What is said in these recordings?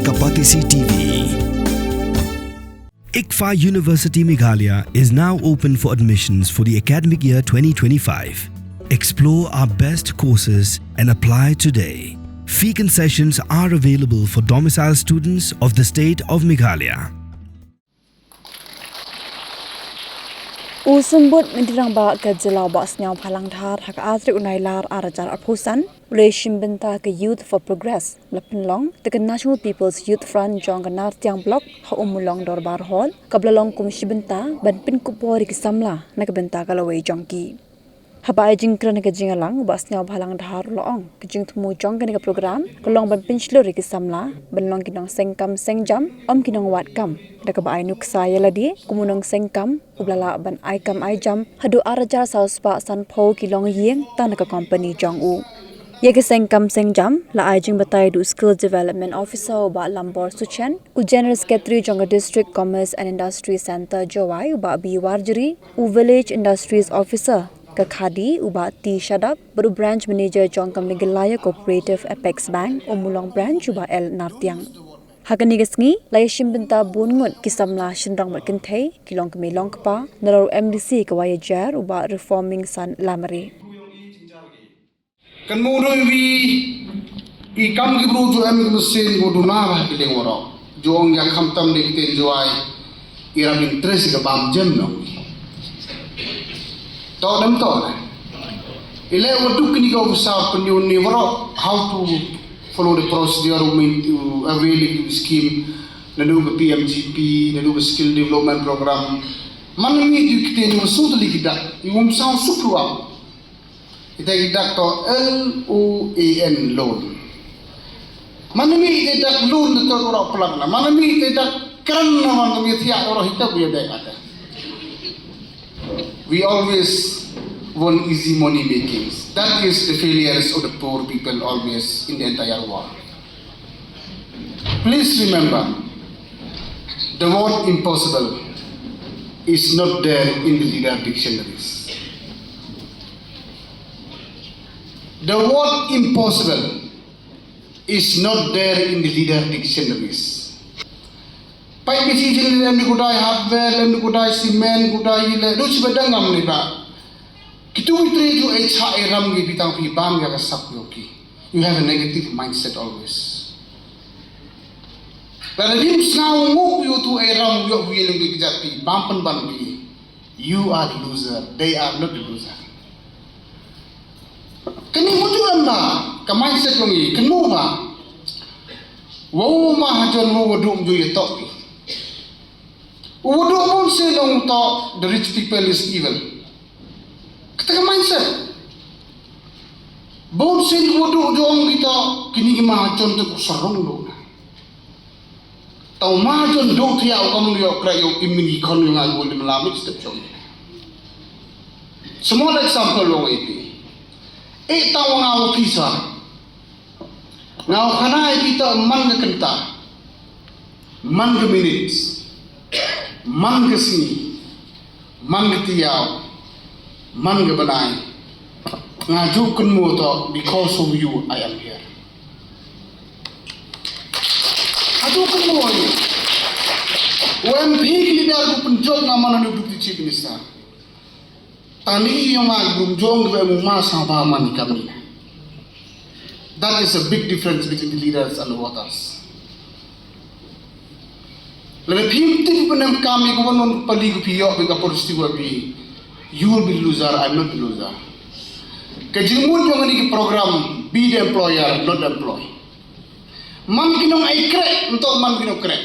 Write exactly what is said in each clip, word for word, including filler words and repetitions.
Kapatisi T V. ICFAI University Meghalaya is now open for admissions for the academic year twenty twenty-five. Explore our best courses and apply today. Fee concessions are available for domicile students of the state of Meghalaya. U Symbud Myntri Rangbah ka Jylla u Bah Sniawbhalang Dhar ha ka ar tarik u Nailar ar hajar arphew san u la ïashim bynta ka Youth for Progress, ba la pynlong da ka National People's Youth Front jong ka Nartiang Block ha Ummulong Dorbar Hall, kaba la long kum shi bynta ban pynkup bor ïa ki samla na ka bynta ka lawei jong ki. Haba ai jingkren ha ka jingïalang, u Bah Sniawbhalang Dhar u la ong, ka jingthmu jong kane ka program ka long ban pynshlur ïa ki samla ban long ki nongseng kam seng jam, ym ki nongwad kam, da kaba ai nuksa ïa lade kum u nongseng kam uba la lah ban ai kam ai jam haduh ar hajar saw spah sanphew ki longïing tang da ka kompani jong u. Ïa ka seng kam seng jam la ai jingbatai da u Skills Development Officer u Bah Lambor Suchen, u General Secretary jong ka District Commerce and Industry Centre Jowai u Bah B Warjri, u Village Industries Officer ka Khadi u Bah T Shadap, bad u Branch Manager jong ka Meghalaya Cooperative Apex Bank Ummulong Branch u Bah L Nartiang. Ha kane ka sngi la ïashim bynta bun ngut ki samla shynrang bad kynthei, ki longkmie longkpa, nalor u M D C ka Wahiajer u Bah Reforming San Lamare. Kan mudui wi i kam ki bru ju em ki mesin ko duna ba ki leng waro. Ju ong ya kham tam de ki ten juai i ram interest ka bam jem no. To dem to na. Ile wadu kini ko sa penyu ni waro how to follow the procedure to avail the scheme. Nadu ke P M G P, nadu ke skill development program. Mana mi du ki ten su tali ki dak. I wum sa su pluang. Ita i dak to L O A N, loan. Mana mi ita i dak loan na to ro plak na. Mana mi ita i dak kran na mana mi tiak ro hita buya dai kata. We always want easy money makings. That is the failures of the poor people always in the entire world. Please remember, the word impossible is not there in the leader dictionaries. The word impossible is not there in the leader dictionaries. Pai bisi jil lem ni kudai hardware, lem ni kudai cement, kudai ile, du si badang ngam ni ba. Kitu mitri ju e cha e ram ni bitang pi bam ya ka sap yo ki. You have a negative mindset always. Lada dim sngaw nguk yu tu e ram yu wi leng ki kjat pi bam pen ban pi. You are the loser. They are not the loser. Kani mutu anda ka mindset yong i kenu ba. Wow ma hajon mo wadum ju ye tok pi. Wadum mo se long tok the rich people is evil. Kata ka mindset. Bun sien u du jong kita kini ki mahajon te ku sarong do na. Tau mahajon do thia u kam yo kra yo imin i kon yo ngan bun lim lamit step jong. Small example lo ipi. E tau nga officer. Nga khana kita man ka kenta. Man ka minutes, man ka sngi, man ka tiaw, man ka bnai. Nga ju kynmaw to because of you I am here. Nga ju kynmaw ïa u M P ki leader ku pynjop nga man u Deputy Chief Minister. Tani yong a gum jong ba mu ma sa ba man kami. That is a big difference between the leaders and the voters. Lada phim tip penem kami ko non pali ko piyok bi ka por stiwa bi. You will be loser, I'm not the loser. Ka jingmut jong ni ki program, be the employer, not the employee. Man ki nong ai krek, ntok man ki nong krek.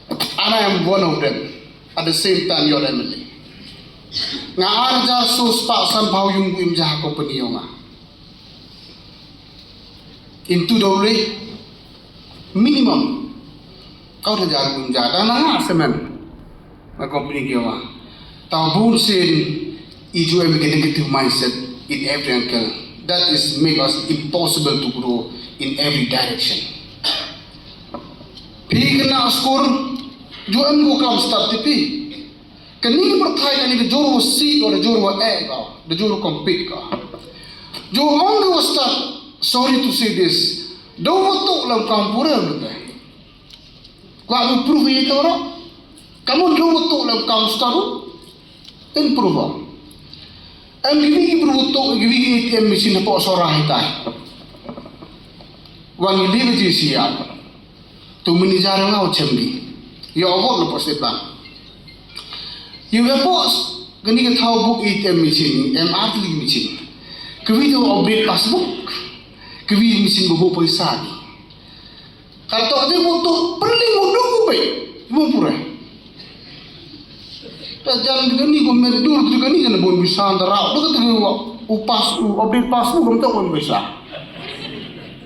And I am one of them. At the same time, you're M L A. Nga arja so spa san pau yung im jaha company yong nga. Into the way minimum. Kau ta jar yung jaha. Dan nga semen. Nga company ki yong nga. Tau bun sin iju em negative mindset in every angle. That is make us impossible to grow in every direction. Phi kena skur, ju em ko kam start ti phi. Kani ki pyrthai kani ki jor wa si ko, da jor wa e ko, da jor wa compete ko. Ju ong ko start, sorry to say this, Dau wa tuh lem kam pura lu te. Kwah u proof ïa to ro. Kamu dau wa tuh lem kam staru. In proof. Em gibi ki proof tuh gibi ki A T M machine hapoh Sora hitai. Wan gibi ba ji siap. Tu manager nga u chem di. Ïa award na post bank. Ïa hapoh kani ka thaw book A T M machine, em ar tylli machine. Kawi tu update passbook. Kawi machine ba book paisa ni. Ka to te book tu pynlong u duk u bei. Mo pura. Ta jan kani ko men dur tu kani kan bon bisa antara. Duk tu u pass u update passbook kam to bon bisa.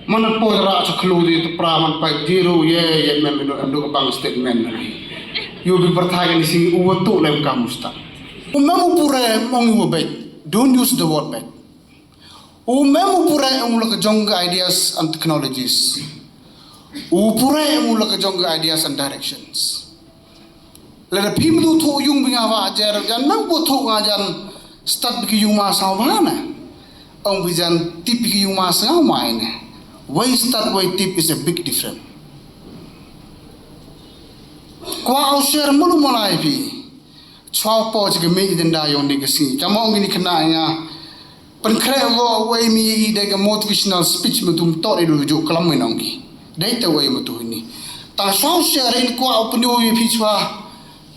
Mana poi ra cha khlu di tu pra man pai zero ye ye mem ino em duk bank statement. Ïa u bi pyrthai kani sing u wa tuh lem kam u stad. U mem u pura mong u wa beit. Don't use the word beit. U mem u pura ong u la ka jong ka ideas and technologies. U pura ong u la ka jong ka ideas and directions. Lada phi mtu thuh yung bi nga wa jer jan nang bu thuh nga jan stad bi ki yung ma saw ba na. Ong bi jan tip bi ki yung ma saw ma ine. Wei stad wei tip is a big difference. Kwah u share mulu malai phi. Chwa po chi ka mi agenda yong ni ka sngi. Ka mong ni kena nga. Pynkhreh wa wei mi i de ka motivational speech ma tum to i du ju kalam mi nong ki. Dei te wei ma tu ni. Ta shwa u share in kwah u pyndu i phi chwa.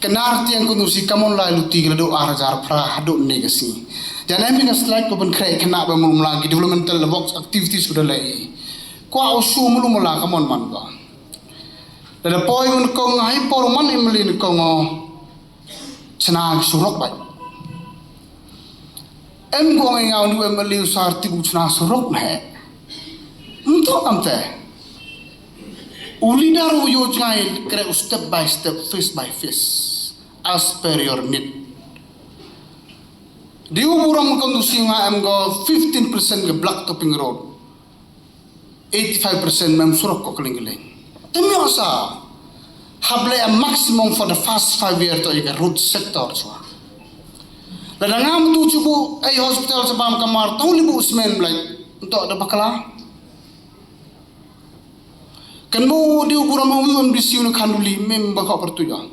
Ka nar tiang kunu si kamon lai luti ka la duk ar hajar phra haduh ne ka sngi. Jan em ka slide ko pynkhreh kena ba mulu mala ki developmental works activities u da lei. Kwah u shu mulu mala kamon man ba. Lada poi un kong hai por man em li ni kong o. Chna surok bai. Em ko ngai ngau nu em li u sar ti bu chna surok ne. Mto am te. U leader u yo jngai kre u step by step, face by face, as per your need. Di u buram ko tu singa em go fifteen percent ke black topping road. Eighty-five percent mem surok ko keling keling. Tem yo sa. Hable a maximum for the first five year to ika road sector chwa. Lada ngam tu chubu ai hospital sa bam kamar tong libu semen blai. Untuk ada bakala. Kan mo di uburam mo wiwam di siu na khanduli mem baka pertuya.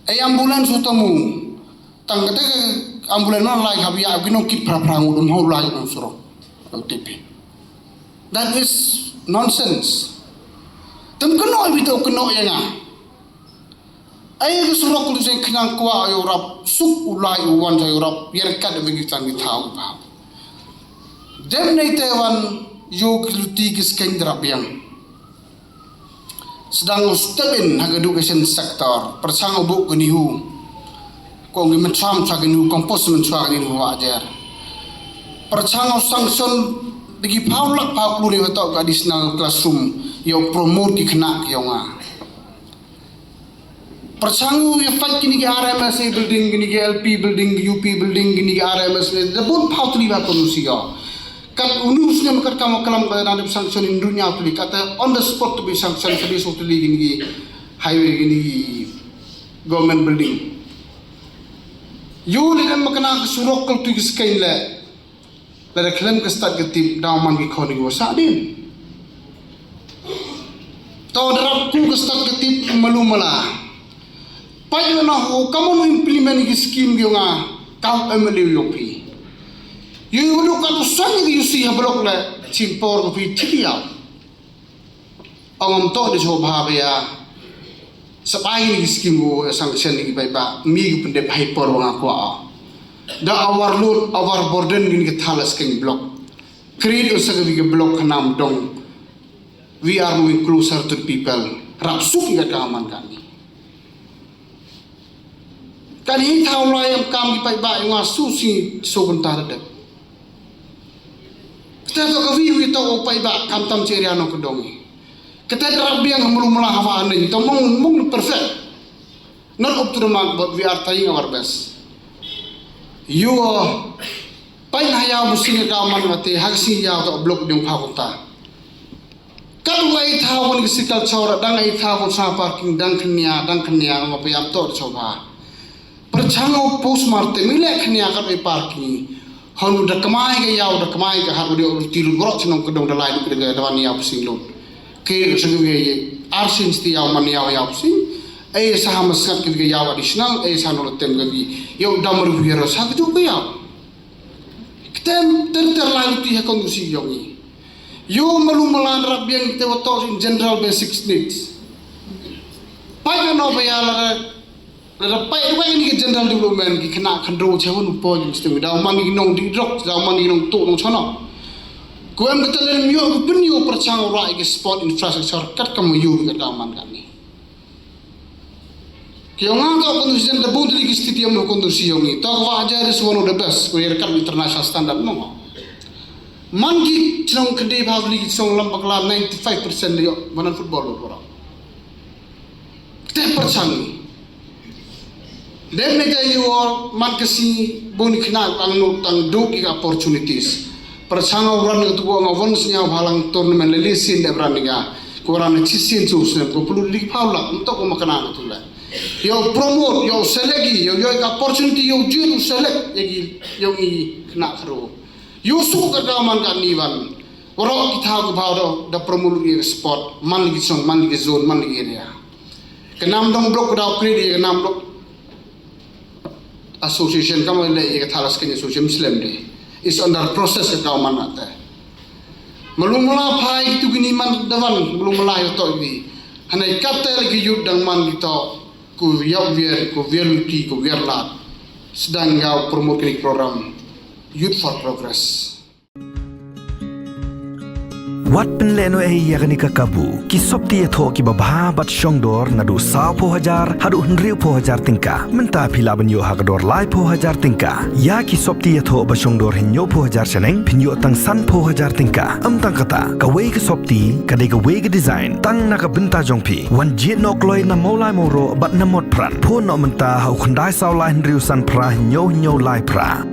Ai ambulance utamu. Tang kata ka ambulance na lai hab ya ginong kit pra pra ngut um hau lai um surok. L T P. That is nonsense. Tem keno bi to keno ya nga. Ai ka surok lu seng khnang kwah ayo rap suk u lai u wan ayo rap ya ka da bagi tan mi thau ba. Dem nei te wan yo ki luti ki skeng drap yang. Sdang u step in ha ka education sector pyrshang u buk kani hu. Ko ngi mynchwa mynchwa kani hu, compose mynchwa kani hu wa jer. Pyrshang u sanction digi phaw lak phaw klur ïa to ka additional classroom ïa u promote ki khynnah ki yong nga. Pyrshang u ïa fight kini ki R M S A building, kini ki L P building, U P building, kini ki R M S A da bun phaw tli ba pun u si ïa. Kat unu snem kat kam kalam ka na dep sanction in dunya tuli kata on the spot to be sanction sabi so tuli gini gi highway gini gi government building. Yu li dem makna ka surok kal tu gi skein le. Lada khlem ka stad ka tip daw man ki khon gi wasa din. To darap ku ka stad ka tip malu mala. Pai na ho kamon implement ki scheme gi nga ka M L A yo pi. Yu yu lu ka lu sang gi yusi ha blok le chin por ko pi tiliaw. Ong ong to de so bha ba ya. Sabai ni ki scheme ko sanction ni ki bai ba mi ki pendep hai por wa nga kwa. Da overload, overburden ni ki thalas ki blok. Create o sa ki blok khnam dong. We are moving closer to people. Rap suk ka kaman kami. Kan hi thaw lai am kam ki paidbah i nga su si so kan ta da. Kata to ka wi wi to o paidbah kam tam che ria no ka dong. Kata da rap biang mulu mula hawa ning to mong mong perfect. Not up to the mark but we are trying our best. You are pain haya bu sing ka man mate ha sing ya to blok ding pha kunta. Kan wei thaw wan ki sikal chawra dang ei thaw wan sa parking dang khnia dang khnia ngo payam to chawra. Perchang o postmortem i le khnia kan wei parking. Hon da kmai ka ïaw, da kmai ka hat, u dei u ti lut, baroh shnong ka dong da lai lut, ka dong da wan ïaw psing lut. Ke sa ka wei ye, ar sien sti ïaw man ïaw ïaw psing. Ei sa ha masngat ka ïaw additional, ei sa no tem ka wi. Ïaw dam ru wi ro sa ka ju ka ïaw. Ktem ter ter lai lut ha kon si yong i. Ïoh malu malan rap biang te wa tok in general basic needs. Pai ka no ba ïa la Lada peit ruh ïa kine ki general development ki khynnah khyndew, chew wan u poi ki mesti daw man ki nongdih drok, daw man ki nongtuh nongshonok. Ko em kata lem ïoh ki pynïoh pyrshang u rah ïa ki sport infrastructure kat kam ïoh ki daw man kane. Ki ong nga to constitution da bun tylli ki stadium ha constituency yong i. To ka Wahhajar is one of the best, ko ïa kat international standard mo. Man ki chnong khyndiat bha tylli ki chnong lam bakla ninety-five percent da ïoh manan football baroh. Te pyrshang. Dem ne te ïoh man ka sngi bun ki khynnah tang nud tang duk ki opportunities. Pyrshang u ran ka tu nga wan sñiaw bhalang tournament lili sien de ran nga. Ko ran chi sien su snem ko pulu lik phaw lak ntok ko makna ka tu la. Ïoh promote, ïoh select, ïoh ïoh ka opportunity, ïoh jin select ïa ki, ïoh i khynnah khro. Ïoh su ka ka man ka ni wan. Waroh ki thaw ki bhaw da, da promote ïa ka sport, man ki song, man ki zone, man ki area. Ka Namdong block ka daw create ïa ka Namdong association, kam leh ïa ka Thalas Kenya Association Muslim de. Is under process ka daw man ate. Malu mala phai tu kini man dawan, malu mala ïa to ni. Hanai kata lagi youth dang man ki to, ku ïa wiar, ku wiar luti, ku wiar lat. Sdang ïa promote kini program Youth for Progress. Wat pynlehnoh ei ïa kane ka kabu. Ki sopti ïathoh kiba bha bad shongdor naduh sawphew hajar haduh hynriewphew hajar tyngka. Mynta phi lah ban ïoh ha ka dor laiphew hajar tyngka. Ïa ki sopti ïathoh ba shongdor hynñiewphew hajar shaneng phin ïoh tang sanphew hajar tyngka. Ym tang kata, kawei ka sopti ka dei kawei ka design tang na ka bynta jong phi. Wan jied noh kloi na Mawlai Mawroh bad na Motphran. Phone noh mynta ha u khyndai saw lai hynriew san phra hynñiew hynñiew lai phra.